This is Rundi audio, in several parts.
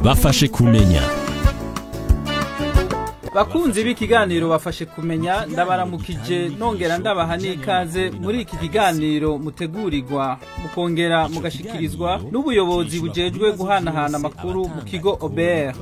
Bafashe kumenya. Bakunzi b'ikiganiro bafashe kumenya, ndabaramukije nongera ndabaha n'ikaze muri iki kiganiro mutegurirwa mukongera mugashikirizwa n'ubuyobozi bujejwe guhanahana amakuru mu kigo OBR.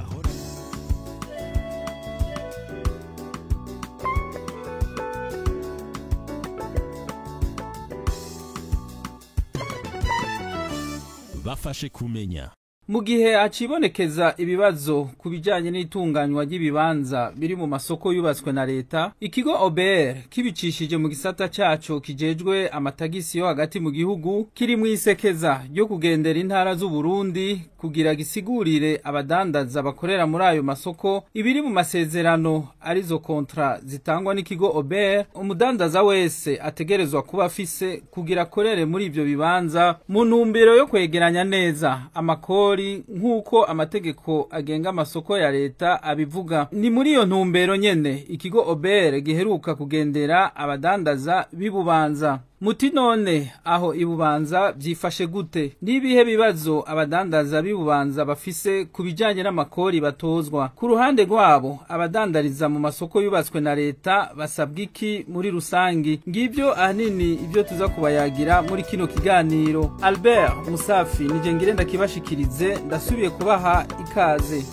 Bafashe kumenya. Mu gihe acibonekeza ibibazo ku bijanye n'itunganywa ry'ibibanza biri mu masoko yubatswe na leta, ikigo OBR kibicishije mu gisata caco kijejwe amatagisi yo hagati mu gihugu kiri mwisekeza ryo kugendera intara z'u Burundi kugira gisigurire abadandaza bakorera muri ayo masoko ibiri mu masezerano arizo kontra zitangwa n'ikigo OBR. Umudandaza wese ategerezwa kuba afise kugira akorere muri ivyo bibanza mu ntumbero yo kwegeranya neza amakori nk'uko amategeko agenga amasoko ya leta abivuga. Ni muri iyo ntumbero nyene ikigo OBR giheruka kugendera abadandaza b'Ibubanza. Muti none aho Ibubanza vyifashe gute? Nibihe bibazo abadandaza b'Ibubanza bafise kubijanye n'amakori batozwa? Ku ruhande rwabo abadandariza mu masoko yubatswe na leta basabwa iki muri rusangi? Ngivyo ahanini ivyo tuza kubayagira muri kino kiganiro. Albert Musafi nije ngire ndakibashikirize, ndasubiye kubaha ikaze.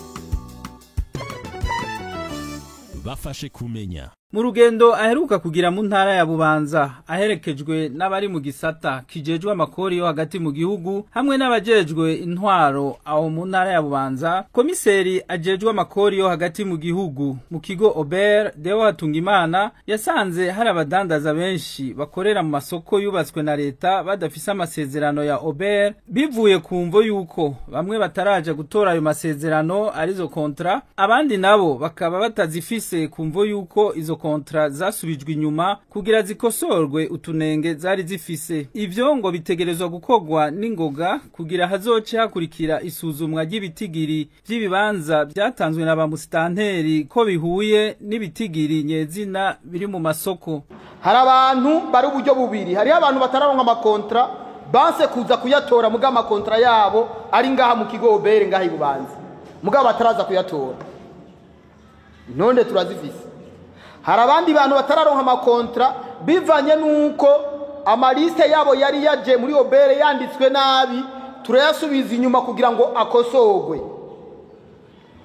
Bafashe kumenya. Mu rugendo aheruka kugira mu ntara ya Bubanza aherekejwe n'abari mu gisata kijejwe amakori yo hagati mu gihugu hamwe n'abajejwe intwaro aho mu ntara ya Bubanza, komiseri ajejwe amakori yo hagati mu gihugu mu kigo OBR Deo Hatungimana yasanze hari abadandaza benshi bakorera mu masoko yubatswe na leta badafise amasezerano ya OBR, bivuye ku mvo yuko bamwe bataraja gutora ayo masezerano arizo kontra, abandi nabo bakaba batazifise ku mvo yuko izo kontra zasubijwe inyuma kugira zikosorwe utunenge zari zifise. Ivyo ngo bitegerezwa gukorwa n'ingoga kugira hazoce hakurikira isuzumwa ry'ibitigiri vy'ibibanza vyatanzwe na ba musitanteri ko bihuye n'ibitigiri nyezina biri mu masoko. Hari abantu bari uburyo bubiri, hari abantu batararonka amakontra banse kuza kuyatora muga amakontra yabo ari ngaha mu kigo OBR ngaha Ibubanza, muga bataraza kuyatora none turazifise. Hari abandi bantu batararonka amakontra bivanye nuko amaliste yabo yari yaje muri OBR yanditswe nabi, turayasubiza inyuma kugira ngo akosogwe.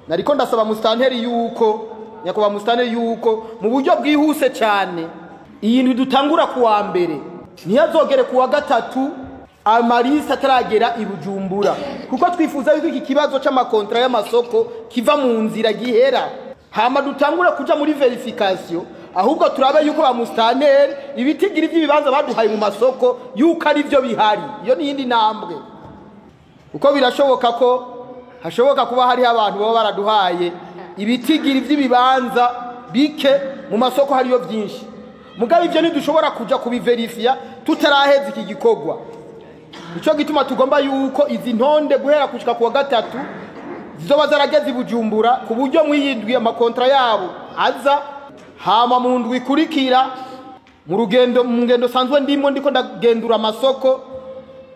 Nariko ndasaba mustanteri yuko nyakuba mustanteri yuko mu buryo bwihuse cyane iyi ndwi dutangura kuwa mbere ntiyazogere kuwa gatatu amaliste ataragera i Bujumbura, kuko twifuza yuko iki kibazo c'amakontra y'amasoko kiva mu nzira gihera. Hama dutangura kuja muri verification, ahubwo turabe yuko ba mustaneri ibitigiri by'ibibanza baduhaye mu masoko yuko ari byo bihari. Iyo ni yindi ntambwe, uko birashoboka ko hashoboka kuba hari abantu baba baraduhaye ibitigiri by'ibibanza bike mu masoko hariyo byinshi, mugabe ivyo ntidushobora kuja kubiverifia tutaraheza iki gikorwa. Ico gituma tugomba yuko izi ntonde guhera kushika kuwa gatatu zizoba zarageze Bujumbura ku buryo mwiyindwi amakontra yabo aza. Hama mu ndwi ikurikira mu rugendo mu ngendo sanzwe ndimo ndiko ndagendura amasoko,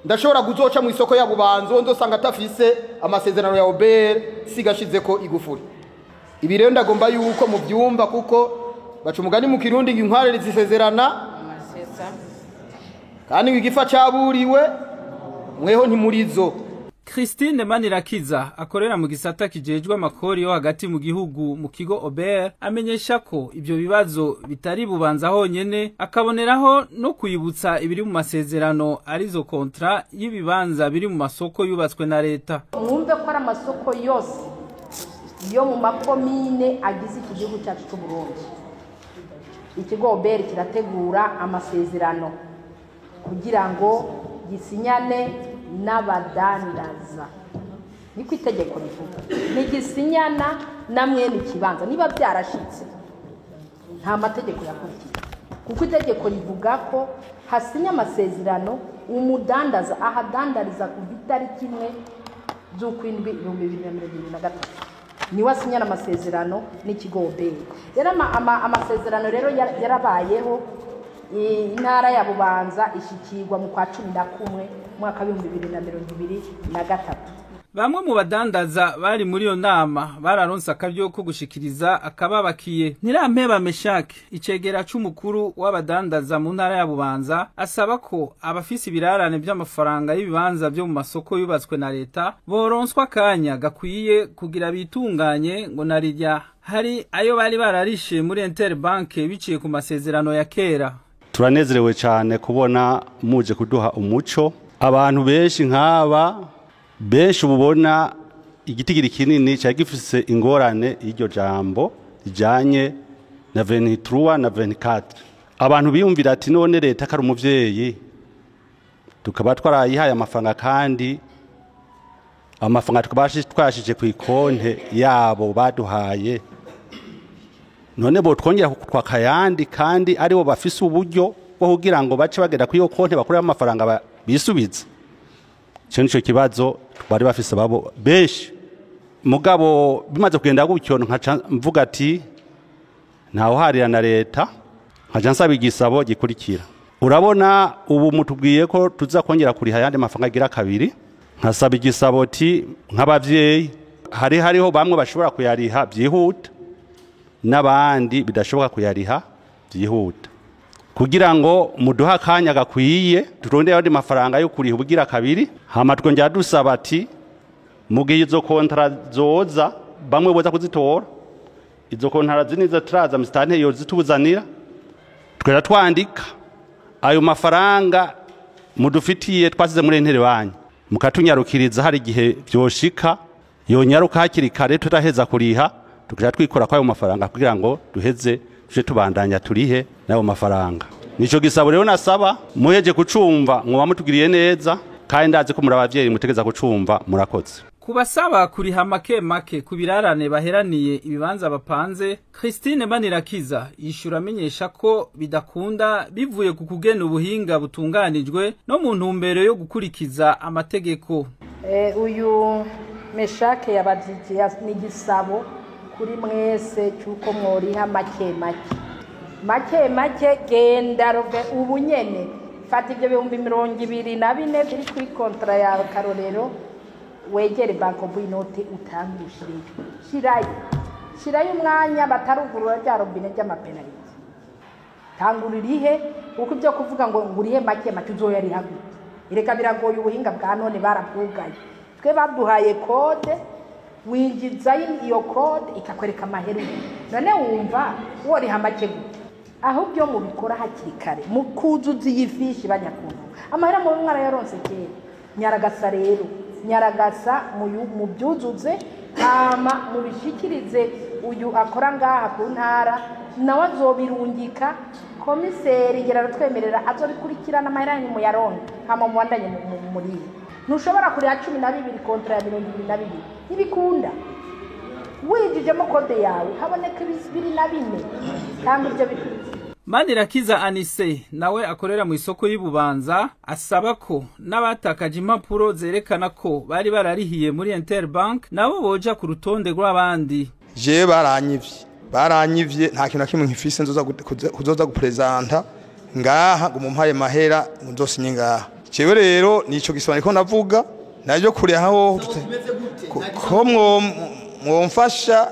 ndashobora kuzoca mu isoko ya Bubanza ndosanga atafise amasezerano ya OBR sigashize ko igufuri. Ibi rero ndagomba yuko mu byumva, kuko baca umugani mu Kirundi inkware zisezerana kandi igifa caburiwe mweho ntimurizo. Christine Manirakiza akorera mu gisata kijejwe amakori yo hagati mu gihugu mu kigo OBR amenyesha ko ivyo bibazo bitari Bubanza honyene, akaboneraho no kwibutsa ibiri mu masezerano arizo kontra y'ibibanza biri mu masoko yubatswe na leta. Mwumve ko ari amasoko yose yo mu makomine agize iki gihugu cyacu cy'u Burundi. Ikigo OBR kirategura amasezerano kugira ngo gisinyane n'abadandaza, niko itegeko rivuga. Ntigisinyana na mwene ikibanza niba byarashitse, nta mategeko yakurikiye, kuko itegeko rivuga ko hasinya amasezerano umudandaza ahadandariza ku itariki 1 z'ukwindwi 2023. Niwe asinyana amasezerano n'ikigo OBR. Rero amasezerano rero yarabayeho, intara ya Bubanza ishikirwa mu kwa 11 mwaka 2023. Bamwe mu badandaza bari muri iyo nama bararonse akaryo ko gushikiriza akababakiye. Ntirampeba Meshake, icegera c'umukuru w'abadandaza mu ntara ya Bubanza, asaba ko abafise ibirarane vy'amafaranga y'ibibanza vyo mu masoko yubatswe na leta boronswa akanya gakwiye kugira bitunganye, ngo narirya hari ayo bari bararishe muri Interbank biciye ku masezerano ya kera. Turanezerewe cyane kubona muje kuduha umuco. Abantu benshi nk'aba benshi ubona igitigiri kinini cyari gifise ingorane y'iryo jambo rijanye na 23 na 24. Abantu biyumvira ati none leta kari umuvyeyi, tukaba twarayihaye amafaranga, kandi amafaranga tukaba twashije ku ikonte yabo baduhaye, none bo twongera twakayandi kandi aribo bafise uburyo bwo kugira ngo bace bagera kuri iyo konte bakure amafaranga bisubize. Icyo nico kibazo bari bafise babo benshi. Mugabo bimaze kugenda gutyo, nkaca mvuga ati ntawuharira na leta, nkaca nsaba igisabo gikurikira. Urabona ubu mutubwiye ko tuza kongera kuriha ayandi mafaranga agira kabiri, nkasaba igisabo ti nk'abavyeyi hariho bamwe bashobora kuyariha byihuta n'abandi bidashoboka kuyariha byihuta, kugira ngo muduha akanya gakwiye turondere ayandi mafaranga yo kuriha ubugira kabiri. Hama twongera dusaba ati mu gihe izo kontara zoza bamwe boza kuzitora, izo kontara ziniza turaza musitanteri yozituzanira, tukajya twandika ayo mafaranga mudufitiye twasize muri Interbank, mukatunyarukiriza hari igihe byoshika yonyaruka hakiri kare tutaheza kuriha, tukajya twikora kwa ayo mafaranga kugira ngo duheze tuje tubandanya turihe n'ayo mafaranga. Nico gisabo rero nasaba muheje kucumva mwoba mutugiriye neza, kandi ndazi ko muri abavyeyi mutegeza kucumva. Murakoze. Kubasaba kuriha make make ku birarane baheraniye ibibanza bapanze, Christine Manirakiza yishura amenyesha ko bidakunda bivuye ku kugena ubuhinga butunganijwe no mu ntumbero yo gukurikiza amategeko. Uyu Meshake yabajije n'igisabo kuri mwese cyuko mworiha make make make make. Genda rove ubu nyene, fata ibyo 24,000 biri kuri kontra ya Karorero, wegere banko bw'inote utange ushireyo, shirayo umwanya batarugurura rya robine ry'amapenaliti, tangura irihe, kuko ibyo kuvuga ngo ngurihe make make uzoyariha gute? Erega biragoye, ubuhinga bwa none barabwugaye. Twe baduhaye kode, winjizayo iyo kode ikakwereka amahera, none wumva woriha make gute? Ahubwo mubikora hakiri kare mukuzuza iyi fishi banyakuntu, amahera mu mwarayaronse kera. Nyaragasa rero, nyaragasa mubyuzuze, hama mubishikirize uyu akora ngaha ku ntara, nawe azobirungika komiseri ngera aratwemerera azobikurikirana amahera yanyu muyaronke, hama mubandanye muri. Ntushobora kuriha 12 kontra ya 22, ntibikunda. Winjijemo kode yawe haboneka 24 kandi ibyo bikunze. Manirakiza Anise nawe akorera mu isoko y'Ibubanza asaba ko n'abatakaje impapuro zerekana ko bari bararihiye muri Interbank nabo boja ku rutonde rw'abandi. Je baranyivye nta kintu na kimwe nkifise nzoza kuzoza gupresenta ngaha ngo mumpaye mahera nzosinye ngaha. Jewe rero nico gisobanuro ko ndavuga naryo kure aho ko mwomfasha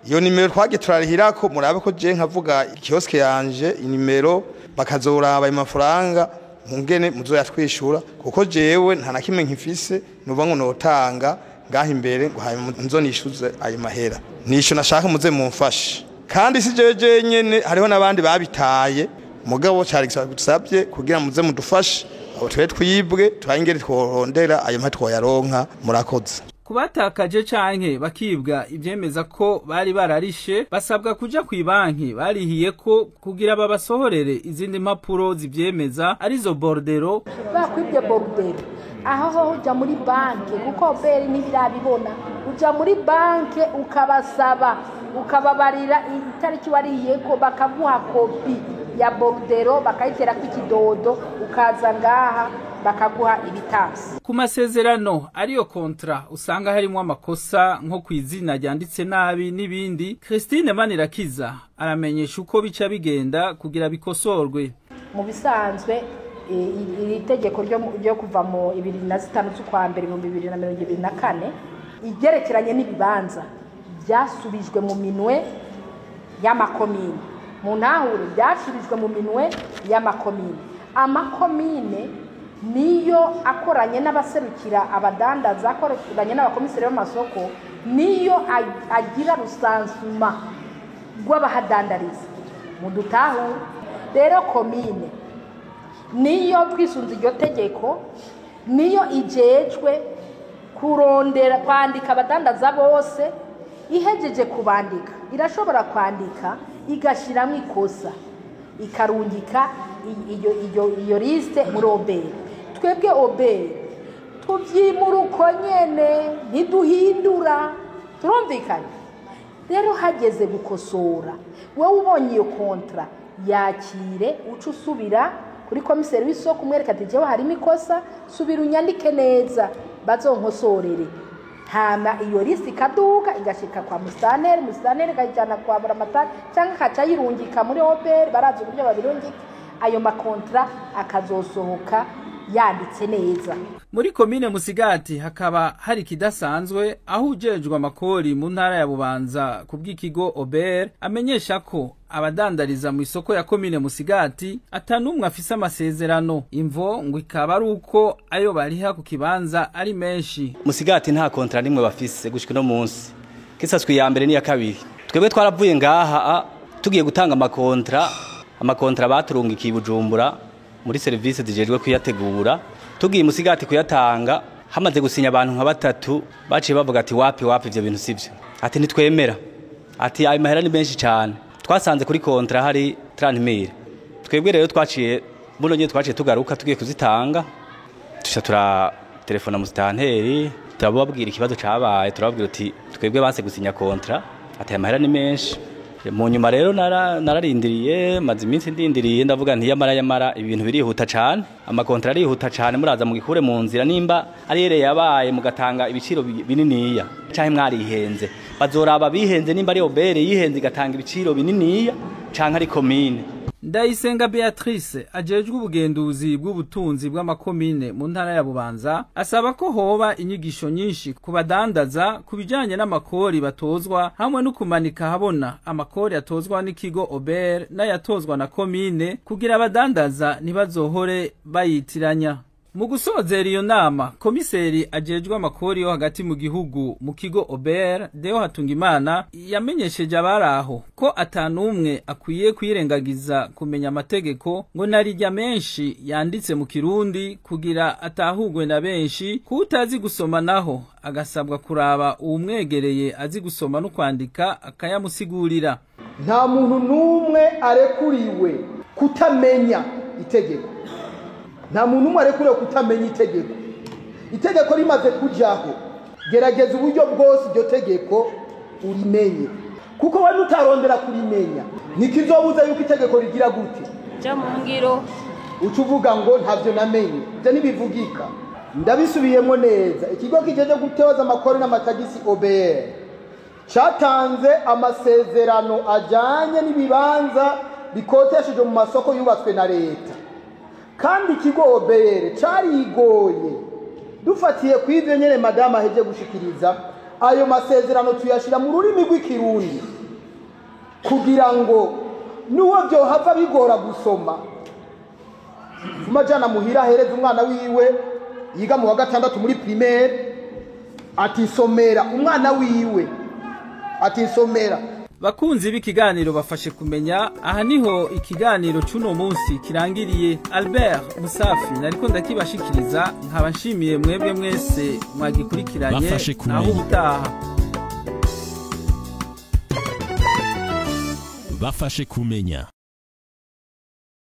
iyo nimero twagiye turarihirako, murabe ko je nkavuga kioske yanje inimero bakazoraba ayo mafaranga mungene muzoyatwishura, kuko jewe nta na kimwe nkifise nuva ngo notanga ngaha imbere ngo hanyuma nzonishuze ayo mahera. Nico nashaka muze mumfashe, kandi si jewe jenyene, hariho n'abandi babitaye, mugabo cari gisabye kugira muze mudufashe abo twe twibwe turangere tworondera ayo mahera twoyaronka. Murakoze. Kubatakaje canke bakibwa ivyemeza ko bari bararishe, basabwa kuja ku banki barihiye ko kugira babasohorere izindi mpapuro zivyemeza arizo bordero. Bakwibye bordero aho ho uja muri banke, kuko beri ntibirabibona, uja muri banke ukabasaba Ukababarira itariki wariyeko, bakaguha kopi ya borudero, bakayiterako ikidodo, ukaza ngaha bakaguha ibitansi. Ku masezerano ariyo kontra usanga harimo amakosa nko kwizina ryanditse nabi n'ibindi. Christine Manirakiza aramenyesha uko bica bigenda kugira bikosorwe. Mu bisanzwe iri tegeko ryo kuva mu 25 z'ukwa mbere 2024 igerekeranye n'ibibanza byasubijwe mu minwe y'amakomine. Mu ntahure byasubijwe mu minwe y'amakomine. Amakomine niyo akoranye n'abaserukira abadandaza, akoranye n'abakomiseri b'amasoko, niyo agira rusansuma rw'abahadandariza mu dutahure. Rero komine niyo twisunze iryo tegeko, niyo ijejwe kurondera kwandika abadandaza bose. Ihejeje kubandika irashobora kwandika igashyiramo ikosa, ikarungika iyo liste muri oberi. Twebwe oberi tubyimura uko nyene, ntiduhindura, turumvikanye. Rero hageze gukosora, wowe ubonye iyo kontra yakire, uca usubira kuri komiseri w'isoko umwereka ati jewe harimo ikosa, subira unyandike neza bazonkosorere. Hama iyo liste ikaduka igashika kwa musitanteri, musitanteri ikayijyana kwa buramatari cyangwa akaca ayirungika muri oberi, barazi uburyo babirungika. Ayo makontra akazosohoka yanditse neza. Muri komine Musigati hakaba hari kidasanzwe aho ujejwe amakori mu ntara ya Bubanza kubw'ikigo Ober amenyesha ko abadandariza mu isoko ya komine Musigati atanumwe afise amasezerano. Imvo ngo ikaba ari uko ayo bariha ku kibanza ari menshi. Musigati nta kontra nimwe bafise gushika no munsi. Kisaswe ya mbere ni ya kabiri. Twebwe twaravuye ngaha tugiye gutanga amakontra baturungikiye Bujumbura muri service zijejwe kuyategura. Tugiye Musigati kuyatanga, hamaze gusinya abantu nka batatu baciye bavuga ati wapi wapi ivyo bintu sivyo, ati ntitwemera, ati ayo mahera ni menshi cyane. Twasanze kuri kontra hari 30000. Twebwe rero twaciye buno nyine twaciye tugaruka tugiye kuzitanga, tuca tura telefona musitanteri turababwira ikibazo cabaye, turababwira uti twebwe banse gusinya kontra, ati ayo mahera ni menshi. Mu nyuma rero nararindiriye, maze iminsi ndindiriye, ndavuga nti yamara ibintu birihuta cyane, amakontra arihuta cyane, muraza mugikure mu nzira, nimba ari yere yabaye mugatanga ibiciro bininiya canke mwarihenze, bazoraba bihenze, nimba ari obere yihenze igatanga ibiciro bininiya canke ari komine. Ndayisenga Beatrice ajejwe ubugenduzi bw'ubutunzi bw'amakomine mu ntara ya Bubanza asaba ko hoba inyigisho nyinshi kubadandaza kubijanye n'amakori batozwa hamwe no kumanika habona amakori atozwa n'ikigo Ober n'ayatozwa na komine kugira abadandaza ntibazohore bayitiranya. Mu gusozera iyo nama, komiseri ajejwe amakori yo hagati mu gihugu mu kigo Ober Deo Hatungimana yamenyesheje abaraho ko atanumwe akwiye kwirengagiza kumenya amategeko ngo narijya menshi yanditse mu Kirundi kugira atahugwe na benshi. Kutazi gusoma naho agasabwa kuraba uwumwegereye azi gusoma no kwandika akayamusigurira. Nta muntu numwe arekuriwe kutamenya itegeko. Nta muntu umwe arekuriwe kutamenya itegeko. Itegeko rimaze kujaho, gerageza uburyo bwose iryo tegeko urimenye, kuko we nutarondera kurimenya ntikizobuza yuko itegeko rigira gute ja mu ngiro. Uca uvuga ngo ntavyo namenye, ivyo ntibivugika. Ndabisubiyemo neza, ikigo kijeje gutoza amakori n'amatagisi OBR catanze amasezerano ajanye n'ibibanza bikotesheje mu masoko yubatswe na leta. Kandi ikigo OBR carigoye, dufatiye ku ivyo nyene madama aheje gushikiriza, ayo masezerano tuyashira mu rurimi rw'ikirundi kugira ngo nuwo vyohava bigora gusoma, fuma jana muhira ahereza umwana wiwe yiga mu wa gatandatu muri primaire ati somera, umwana wiwe ati somera. Bakunzi b'ikiganiro bafashe kumenya, aha niho ikiganiro c'uno munsi kirangiriye. Albert Musafi nariko ndakibashikiriza, nkaba nshimiye mwebwe mwese mwagikurikiranye. Naho ubutaha. Bafashe kumenya.